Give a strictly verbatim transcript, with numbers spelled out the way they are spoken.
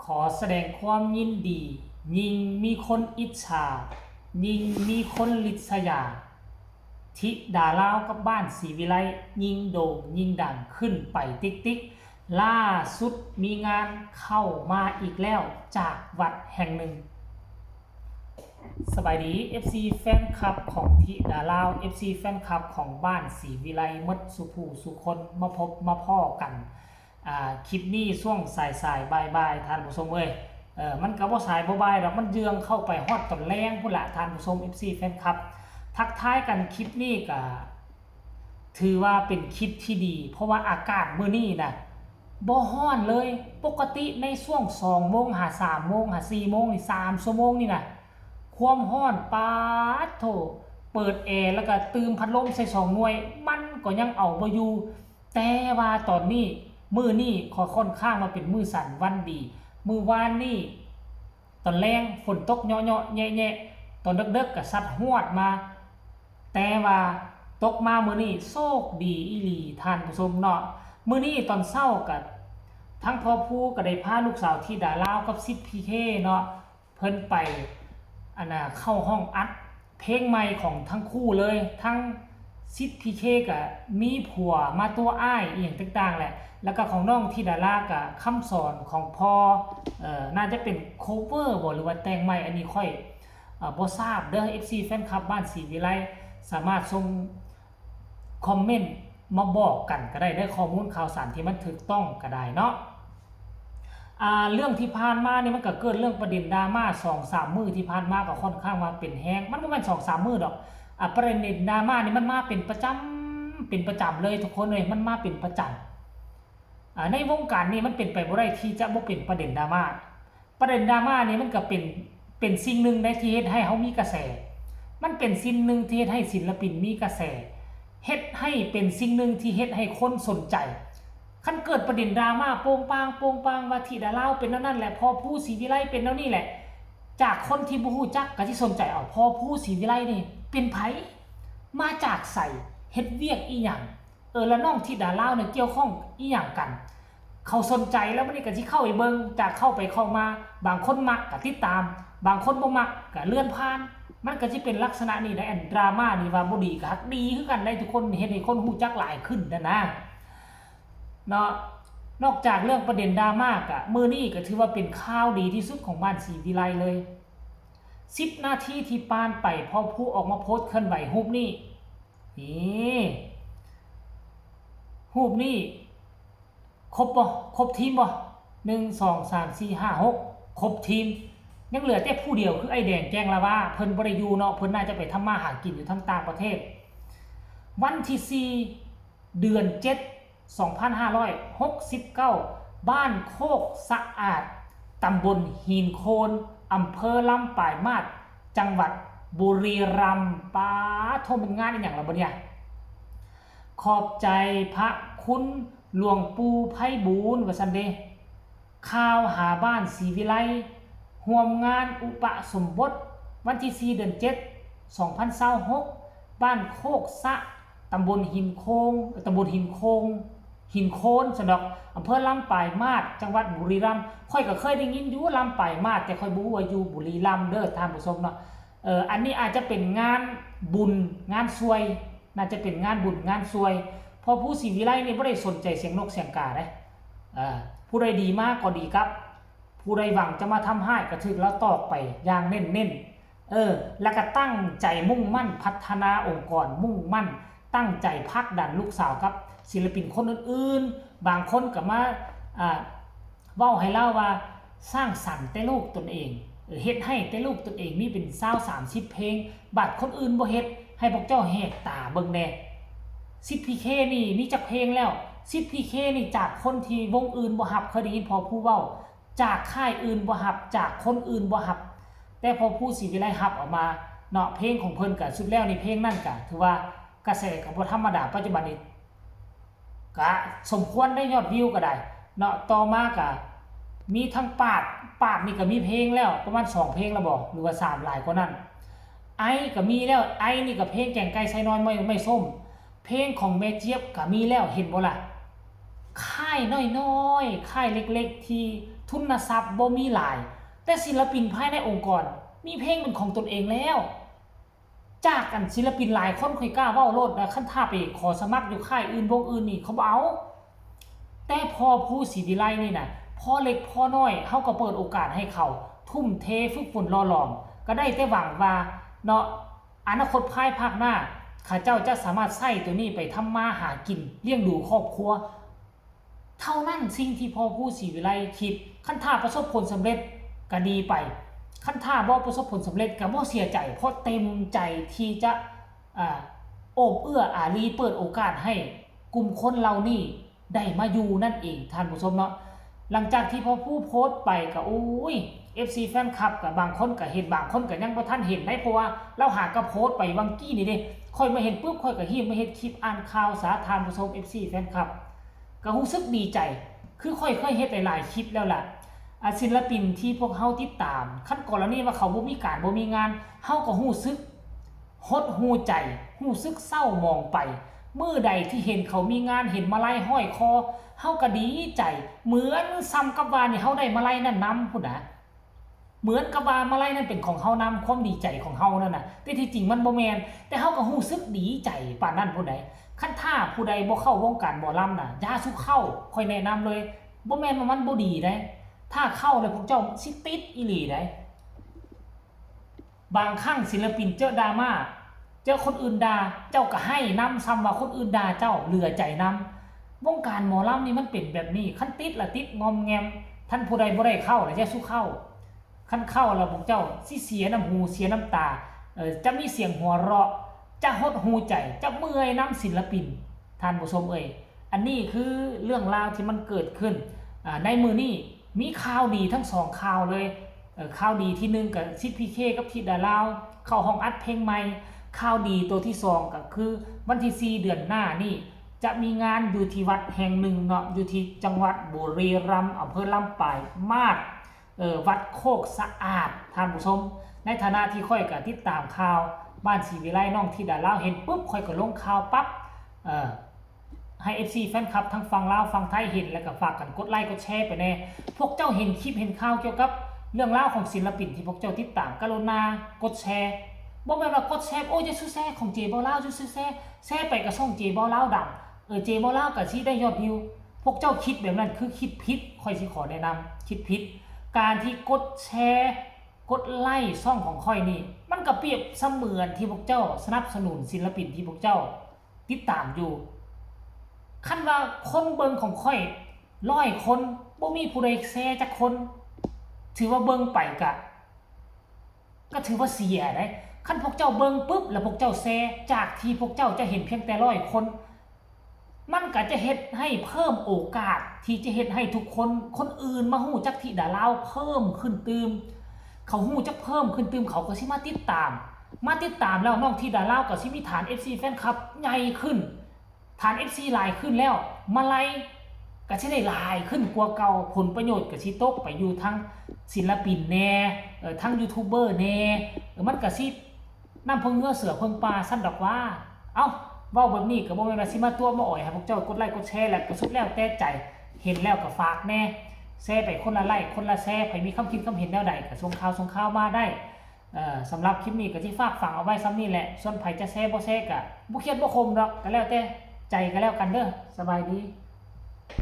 ขอแสดงความยินดี ยิ่งมีคนอิจฉา ยิ่งมีคนริษยา ธิดาลาวกับบ้านศรีวิไลยิ่งโด่งยิ่งดังขึ้นไปติ๊กๆ ล่าสุดมีงานเข้ามาอีกแล้วจากวัดแห่งหนึ่ง สบายดี เอฟซี แฟนคลับของธิดาลาว เอฟซี แฟนคลับของบ้านศรีวิไลหมดสู่ผู้สู่คนมาพบมาพ้อกัน อ่า คลิปนี้ช่วงสายๆ บ่ายๆ ท่านผู้ชมเอ้ย เออ มันก็บ่สายบ่บ่ายดอก มันเยื้องเข้าไปฮอดตอนแลงพู้นละ ท่านผู้ชม เอฟซี แฟนคลับ ทักทายกัน คลิปนี้ก็ถือว่าเป็นคลิปที่ดี เพราะว่าอากาศมื้อนี้นะ บ่ฮ้อนเลย ปกติในช่วง สองโมง หา สามโมง หา สี่โมงนี่ สามชั่วโมงนี่นะ ความฮ้อน ป๊าดโธ่ เปิดแอร์แล้วก็ตื่มพัดลมใส่สองหน่วย มันก็ยังเอาบ่อยู่ แต่ว่าตอนนี้ มื้อนี้ข้อยค่อนข้างว่าเป็นมื้อสันวันดี มื้อวานนี้ ตอนแลงฝนตกเหยาะๆแยะๆ ตอนเดิกๆก็ซัดฮวดมา แต่ว่าตกมามื้อนี้โชคดีอีหลี ท่านผู้ชมเนาะ มื้อนี้ตอนเช้าก็ ทั้งพ่อภูก็ได้พาลูกสาวธิดาลาวกับสิทธิ์พีเคเนาะ เพิ่นไป อันน่ะ เข้าห้องอัดเพลงใหม่ของทั้งคู่เลย ทั้งสิทธิ์พีเคก็มีผัวมาตัวอ้ายอีหยังต่างๆแหละ แล้วก็ของน้องธิดาลาวก็คำสอนของพ่อ เอ่อ น่าจะเป็น cover บ่ หรือว่าแต่งใหม่ อันนี้ข้อย เอ่อ บ่ทราบเด้อ เอฟซี แฟนคลับบ้านศรีวิไล สามารถส่งคอมเมนต์มาบอกกันก็ได้ ได้ข้อมูลข่าวสารที่มันถูกต้องก็ได้เนาะ อ่า เรื่องที่ผ่านมานี่มันก็เกิดเรื่องประเด็นดราม่า สองสามมื้อที่ผ่านมาก็ค่อนข้างว่าเป็นแฮง มันบ่แม่นสองสามมื้อดอก อ่า ประเด็นดราม่านี่มันมาเป็นประจำ เป็นประจำเลยทุกคนเอ้ย มันมาเป็นประจำ อ่า ในวงการนี่มันเป็นไปบ่ได้ที่จะบ่เป็นประเด็นดราม่า ประเด็นดราม่านี่มันก็เป็น เป็นสิ่งหนึ่งได้ที่เฮ็ดให้เฮามีกระแส มันเป็นสิ่งหนึ่งที่เฮ็ดให้ศิลปินมีกระแส เฮ็ดให้เป็นสิ่งหนึ่งที่เฮ็ดให้คนสนใจ คันเกิดประเด็นดราม่าโป้งปาง โป้งปาง ว่าธิดาลาวเป็นแนวนั้นแหละ พ่อภูศรีวิไลเป็นแนวนี้แหละ จากคนที่บ่ฮู้จักก็สิสนใจ เอา พ่อภูศรีวิไลนี่เป็นไผ มาจากไส เฮ็ดเวียกอีหยัง เออ แล้วน้องธิดาลาวเนี่ยเกี่ยวข้องอีหยังกัน เขาสนใจแล้วมันนี่ก็สิเข้าไปเบิ่ง จากเข้าไปเข้ามา บางคนมักก็ติดตาม บางคนบ่มักก็เลื่อนผ่าน มันก็สิเป็นลักษณะนี้แหละ อันดราม่านี่ว่าบ่ดีก็ฮักดีคือกันได้ ทุกคนเฮ็ดให้คนฮู้จักหลายขึ้นนะนะ เนาะ นอกจากเรื่องประเด็นดราม่าก็ มื้อนี้ก็ถือว่าเป็นข่าวดีที่สุดของบ้านศรีวิไลเลย สิบนาทีที่ผ่านไป พ่อภูออกมาโพสต์เคลื่อนไหวรูปนี้ นี่ รูปนี้ ครบบ่ ครบทีมบ่ หนึ่ง สอง สาม สี่ ห้า หก ครบทีม ยังเหลือแต่ผู้เดียวคือไอ้แดงแกงละว่า เพิ่นบ่ได้อยู่เนาะ เพิ่นน่าจะไปทำมาหากินอยู่ทางต่างประเทศ วันที่สี่ เดือนเจ็ด สองพันห้าร้อยหกสิบเก้า บ้านโคกสะอาด ตำบลหินโคน อำเภอลำปายมาศ จังหวัดบุรีรัมย์ ป๊าดโธ่ มันงานอีหยังล่ะบัดเนี่ย ขอบใจพระคุณหลวงปู่ไพบูลย์ ว่าซั่นเด้ ข่าวหาบ้านศรีวิไล ร่วมงานอุปสมบท วันที่สี่ เดือนเจ็ด สองพันยี่สิบหก บ้านโคกสะ ตำบลหินโคน ตำบลหินโคน หินโคนซั่นดอก อำเภอลำปายมาศ จังหวัดบุรีรัมย์ ข้อยก็เคยได้ยินอยู่ลำปายมาศ แต่ข้อยบ่ฮู้ว่าอยู่บุรีรัมย์เด้อท่านผู้ชมเนาะ เอ่อ อันนี้อาจจะเป็นงานบุญงานซวย น่าจะเป็นงานบุญงานซวย พ่อภูศรีวิไลนี่บ่ได้สนใจเสียงนกเสียงกาเด้ เอ่อ ผู้ใดดีมาก็ดีกลับ ผู้ใดหวังจะมาทำร้ายก็ถูกลาวตอกไปอย่างเน้นๆ เออ แล้วก็ตั้งใจมุ่งมั่นพัฒนาองค์กร มุ่งมั่นตั้งใจผลักดันลูกสาวกับศิลปินคนอื่นๆ บางคนก็มา อ่า เว้าให้ลาวว่าสร้างสรรค์แต่ลูกตนเอง เออ เฮ็ดให้แต่ลูกตนเองมีเป็นซาวสามสิบเพลง บัดคนอื่นบ่เฮ็ด ให้พวกเจ้าแหกตาเบิ่งแน่ สิทธิ์พีเคนี่มีจักเพลงแล้ว สิทธิ์พีเคนี่จากคนที่วงอื่นบ่ฮับ เคยได้ยินพ่อภูเว้า จากค่ายอื่นบ่ฮับ จากคนอื่นบ่ฮับ แต่พ่อภูศรีวิไลฮับออกมาเนาะ เพลงของเพิ่นก็สุดแล้วนี่ เพลงนั่นก็ถือว่ากระแสก็บ่ธรรมดา ปัจจุบันนี้ก็สมควรได้ยอดวิวก็ได้เนาะ ต่อมาก็มีทั้งปาด ปาดนี่ก็มีเพลงแล้วประมาณสองเพลงแล้วบ่ หรือว่าสาม หลายกว่านั้น ไอก็มีแล้ว ไอนี่ก็เพลงแกงไก่ใส่น้อยไม่ ไม่ส้ม เพลงของแม่เจี๊ยบก็มีแล้ว เห็นบ่ล่ะ ค่ายน้อยๆ ค่ายเล็กๆ ที่ทุนทรัพย์บ่มีหลาย แต่ศิลปินภายในองค์กรมีเพลงเป็นของตนเองแล้ว จากอันศิลปินหลายคนข้อยกล้าเว้าโลดนะ คันถ้าไปขอสมัครอยู่ค่ายอื่นวงอื่นนี่เขาบ่เอา แต่พอผู้ศรีวิไลนี่นะ พอเล็กพอน้อยเฮาก็เปิดโอกาสให้เขาทุ่มเทฝึกฝนหล่อหลอม ก็ได้แต่หวังว่าเนาะ อนาคตภายภาคหน้า ข้าเจ้าจะสามารถใช้ตัวนี้ไปทำมาหากินเลี้ยงดูครอบครัว เท่านั้นสิ่งที่พ่อผู้ศรีวิไลคิด คันถ้าประสบผลสำเร็จก็ดีไป คันถ้าบ่ประสบผลสำเร็จก็บ่เสียใจ เพราะเต็มใจที่จะ อ่า โอบเอื้ออารีเปิดโอกาสให้กลุ่มคนเหล่านี้ได้มาอยู่นั่นเองท่านผู้ชมเนาะ หลังจากที่พ่อผู้โพสต์ไปก็ โอ้ย เอฟซี แฟนคลับก็บางคนก็เห็น บางคนก็ยังบ่ทันเห็นได้ เพราะว่าลาวหากะโพสต์ไปวังกี้นี่เด้ ข้อยมาเห็นปุ๊บข้อยก็ฮีบมาเฮ็ดคลิปอ่านข่าวสาท่านผู้ชม เอฟซี แฟนคลับ ก็รู้สึกดีใจ คือข้อยเคยเฮ็ดหลายๆคลิปแล้วล่ะ อ่ะ ศิลปินที่พวกเฮาติดตาม คันกรณีว่าเขาบ่มีการบ่มีงาน เฮาก็รู้สึกหดหู่ใจ รู้สึกเศร้าหมองไป มื้อใดที่เห็นเขามีงาน เห็นมาลัยห้อยคอ เฮาก็ดีใจ เหมือนส่ำกับว่านี่เฮาได้มาลัยนั้นนำพุ้นนะ เหมือนกับว่ามาลัยนั้นเป็นของเฮานำ ความดีใจของเฮานั่นน่ะ แต่ที่จริงมันบ่แม่น แต่เฮาก็รู้สึกดีใจปานนั้นพุ้นใด คันถ้าผู้ใดบ่เข้าวงการหมอลำน่ะ อย่าสู่เข้า ข้อยแนะนำเลย บ่แม่นว่ามันบ่ดีเด้ ถ้าเข้าแล้วพวกเจ้าสิติดอีหลีเด้ บางครั้งศิลปินเจอดราม่า เจอคนอื่นด่า เจ้าก็ไห้นำ ส่ำว่าคนอื่นด่าเจ้า เหลือใจนำ วงการหมอลำนี่มันเป็นแบบนี้ คันติดละติดงอมแงม ท่านผู้ใดบ่ได้เข้าละอย่าสู่เข้า คันเข้าแล้วพวกเจ้าสิเสียน้ำหูเสียน้ำตา เอ่อ จะมีเสียงหัวเราะ จะหดหู่ใจ จะเมื่อยนำศิลปิน ท่านผู้ชมเอ่ย อันนี้คือเรื่องราวที่มันเกิดขึ้น อ่า ในมื้อนี้มีข่าวดีทั้งสองข่าวเลย เอ่อ ข่าวดีที่หนึ่งก็สิทธิ์พีเคกับธิดาลาวเข้าห้องอัดเพลงใหม่ ข่าวดีตัวที่สองก็คือวันที่สี่เดือนหน้านี่จะมีงานอยู่ที่วัดแห่งหนึ่งเนาะ อยู่ที่จังหวัดบุรีรัมย์ อำเภอลำปายมาศ เอ่อ วัดโคกสะอาด ท่านผู้ชม ในฐานะที่ข้อยก็ติดตามข่าวบ้านศรีวิไล น้องธิดาลาวเห็นปุ๊บ ข้อยก็ลงข่าวปั๊บ เอ่อ ให้ เอฟซี แฟนคลับทั้งฝั่งลาวฝั่งไทยเห็น แล้วก็ฝากกันกดไลค์กดแชร์ไปแน่ พวกเจ้าเห็นคลิปเห็นข่าวเกี่ยวกับเรื่องราวของศิลปินที่พวกเจ้าติดตาม กรุณากดแชร์ บ่แม่นว่ากดแชร์ โอ้ย อย่าสู่แชร์ของเจบ่าวลาว อย่าสู่แชร์ แชร์ไปกับช่องเจบ่าวลาวดัง เออ เจบ่าวลาวก็สิได้ยอดวิว พวกเจ้าคิดแบบนั้นคือคิดผิด ข้อยสิขอแนะนำ คิดผิด การที่กดแชร์ กดไลค์ช่องของข้อยนี่ มันก็เปรียบเสมือนที่พวกเจ้าสนับสนุนศิลปินที่พวกเจ้าติดตามอยู่ คันว่าคนเบิ่งของข้อยร้อยคน บ่มีผู้ใดแชร์จักคน ถือว่าเบิ่งไปกะ ก็ถือว่าเสียเด้ คันพวกเจ้าเบิ่งปุ๊บ แล้วพวกเจ้าแชร์ จากที่พวกเจ้าจะเห็นเพียงแต่ร้อยคน มันก็จะเฮ็ดให้เพิ่มโอกาสที่จะเฮ็ดให้ทุกคน คนอื่นมาฮู้จักธิดาลาวเพิ่มขึ้นตื่ม เขาฮู้จักเพิ่มขึ้นตื่ม เขาก็สิมาติดตาม มาติดตามแล้วน้องธิดาลาวก็สิมีฐาน เอฟซี แฟนคลับใหญ่ขึ้น ฐาน เอฟซี หลายขึ้นแล้ว มาลัยก็สิได้หลายขึ้นกว่าเก่า ผลประโยชน์ก็สิตกไปอยู่ทั้งศิลปินแน่ เอ่อ ทั้งยูทูบเบอร์แน่ เอ่อ มันก็สินำเพิ่งเงือเสือเพิ่งปลาซั่นดอกว่า เอ้า เว้าแบบนี้ก็บ่แม่นว่าสิมาตั๋วมาอ่อยให้พวกเจ้ากดไลค์กดแชร์ แล้วก็สุดแล้วแต่ใจ เห็นแล้วก็ฝากแน่ แชร์ไปคนละไลค์คนละแชร์ ไผมีความคิดความเห็นแนวใดก็ส่งข่าวส่งข่าวมาได้ เอ่อ สำหรับคลิปนี้ก็สิฝากฝังเอาไว้ส่ำนี้แหละ ส่วนไผจะแชร์บ่แชร์ก็บ่เคียดบ่คมดอก ก็แล้วแต่ใจก็แล้วกันเด้อ สบายดี